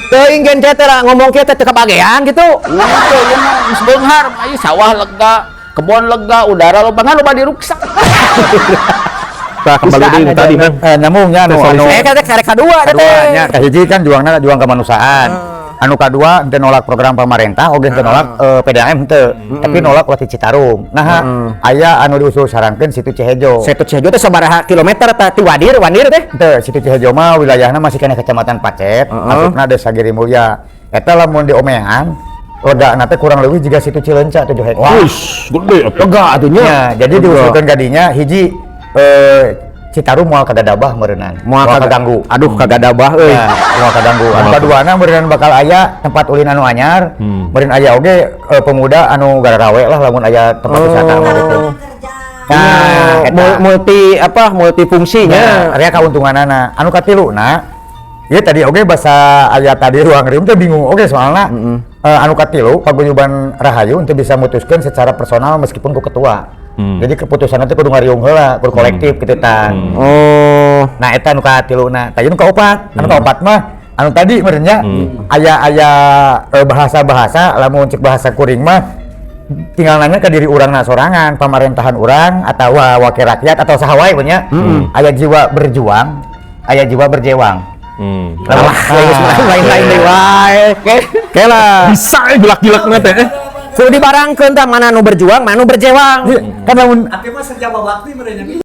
Teuing gen teh lah ngomong kieu teh teu kabagean gitu. Henteu, ieu mah geus beunghar, aya sawah lega, kebon lega, udara loba, ngan loba diruksak. Tah, kembali deui nu tadi, Mang. Eh, nyambungnya anu anu Eh, kan karek kadua teh. Kaduanya, kahiji kan juangna juang kemanusiaan. Anu kadua henteu nolak program pemerintah, oge henteu nolak PDAM henteu, tapi nolak ulah ti Citarum. Nah, aya anu diusul sarankeun Situ Cihejo. Situ Cihejo teh sabaraha kilometer tah ti Wadir, Wandir teh? Henteu, Situ Cihejo mah wilayahna masih keneh Kecamatan Pacet, masukna Desa Giri Mulya. Eta lamun diomean, lega teh kurang lebih jiga Situ Cileunca 7 hektar. Wih, gede atuh. Lega atuh nya. Ya, jadi diusulkeun kadinya hiji Citarum moal kagadabah meureunan. Moal kaganggu. Aduh, kagadabah euy. Ya, moal kaganggu. Anu kaduana meureunnan bakal aya tempat ulin anu anyar, meureun aya oge pemuda anu gararawe lah lamun aya tempat wisata mah gitu. Nah, eta. Multi apa, multifungsinya. Ya, area kauntunganana. Anu katiluna, ieu tadi oge bahasa aya tadi ruang riung teh bingung oge soalna anu katilu Paguyuban Rahayu untuk bisa mutuskeun secara personal meskipun ku ketua. Jadi keputusan itu kudu ngariung heula, kudu kolektif gitu tah. Nah, eta anu katiluna. Tah, ieu nu kaopat. Anu kaopat mah anu tadi meureun nya aya aya bahasa-bahasa lamun cek bahasa kuring mah tinggal nanya ke diri urang na sorangan, pemerintahan urang atau wakil rakyat atau saha wae nya, aya jiwa berjuang, aya jiwa berjewang. Alah, lain-lain deui wae. Oke. Oke lah. Bisa gelak-gelak teh. Eh. Kudu dibarangkeun tah mana nu berjuang, mana nu berjewang. Kan lamun Abi mah serjaba bakti merenya.